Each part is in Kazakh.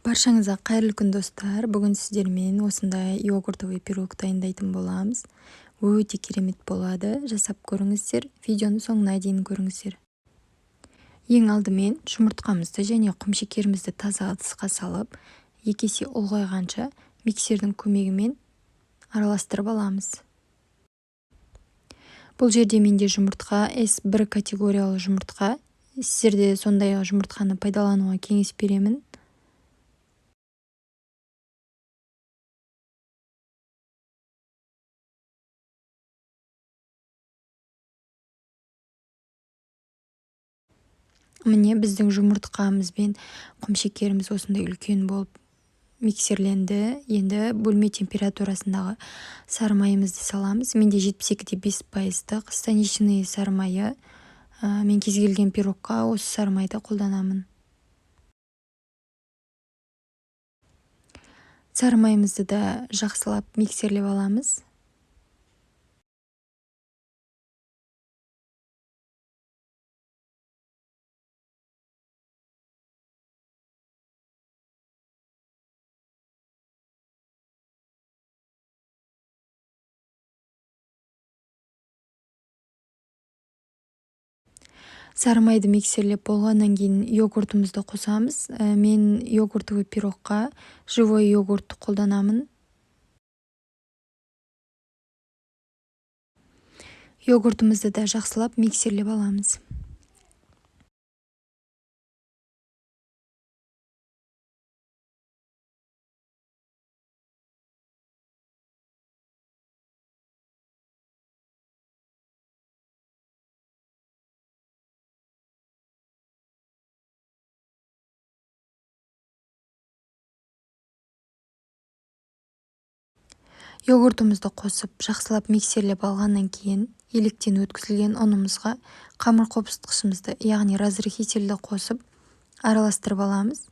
Баршаңызға қайырлы күн, достар! Бүгін сіздермен осындай йогуртовый пирог дайындайтын боламыз. Өте керемет болады, жасап көріңіздер. Видеоны соңына дейін көріңіздер. Ең алдымен жұмыртқамызды және құмшекерімізді таза ыдысқа салып, 2 есе ұлғайғанша миксердің көмегімен араластырып аламыз. Бұл жерде менде жұмыртқа С1 категориялы жұмыртқа. Сіздер де сондай жұмыртқаны пайдалануға кеңес беремін. Міне, біздің жұмыртқамыз бен құмшекеріміз осындай үлкен болып миксерленді. Енді бөлме температурасындағы сары майымызды саламыз. Менде 72,5 пайыздық станичный сары майы. Мен кез келген пирогқа осы сары майды қолданамын. Сары майымызды да жақсылап миксерлеп аламыз. Сары майды миксерлеп болғаннан кейін йогуртымызды қосамыз. Мен йогуртовый пирогқа живой йогуртты қолданамын. Йогуртымызды да жақсылап миксерлеп аламыз. Йогуртымызды қосып, жақсылап миксерлеп алғаннан кейін електен өткізілген ұнымызға қамыр қопсытқышымызды, яғни разрыхлительді қосып, араластырып аламыз.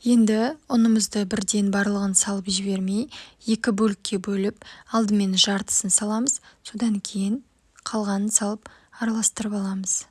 Енді ұнымызды бірден барлығын салып жібермей, екі бөлікке бөліп, алдымен жартысын саламыз, содан кейін қалғанын салып, араластырып аламыз.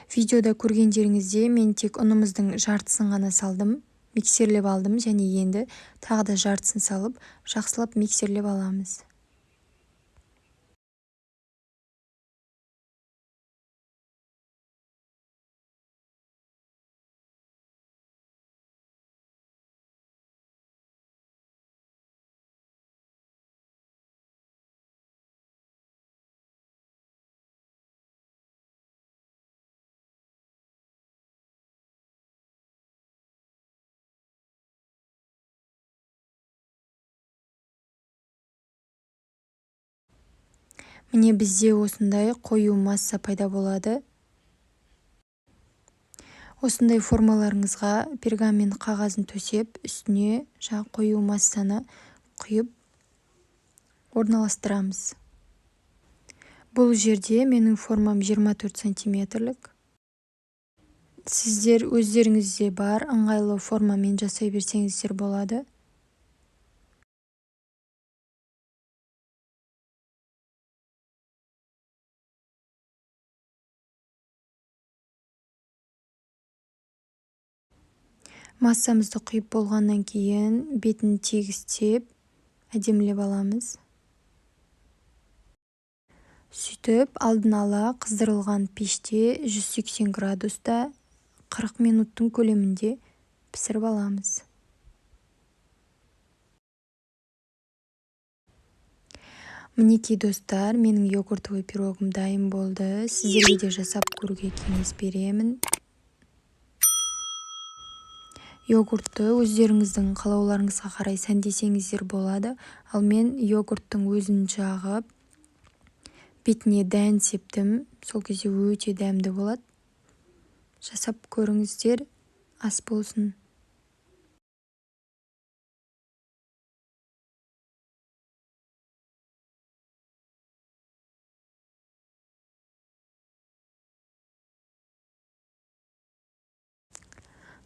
Видеода көргендеріңіздей, мен тек ұнымыздың жартысын ғана салдым, миксерлеп алдым және енді тағы да жартысын салып, жақсылап миксерлеп аламыз. Міне, бізде осындай қою масса пайда болады. Осындай формаларыңызға пергамент қағазын төсеп, үстіне жаңа қою массаны құйып орналастырамыз. Бұл жерде менің формам 24 сантиметрлік. Сіздер өздеріңізде бар ыңғайлы формамен жасай берсеңіздер болады. Массамызды құйып болғаннан кейін бетін тегістеп, әдемілеп аламыз. Сөйтіп, алдын ала қыздырылған пеште 180 градуста 40 минуттың көлемінде пісіріп аламыз. Мінекей, достар, менің йогуртовый пирогым дайын болды. Сіздерге де жасап көруге кеңес беремін. Йогуртты өздеріңіздің қалауларыңызға қарай сәндесеңіздер болады. Ал мен йогурттың өзін жағып, Бетіне дән септім, сол кезде өте дәмді болады. Жасап көріңіздер, ас болсын!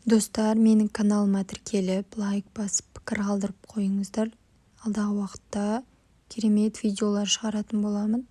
Достар, менің каналыма тіркеліп, лайк басып, пікір қалдырып қойыңыздар. Алдағы уақытта керемет видеолар шығаратын боламын.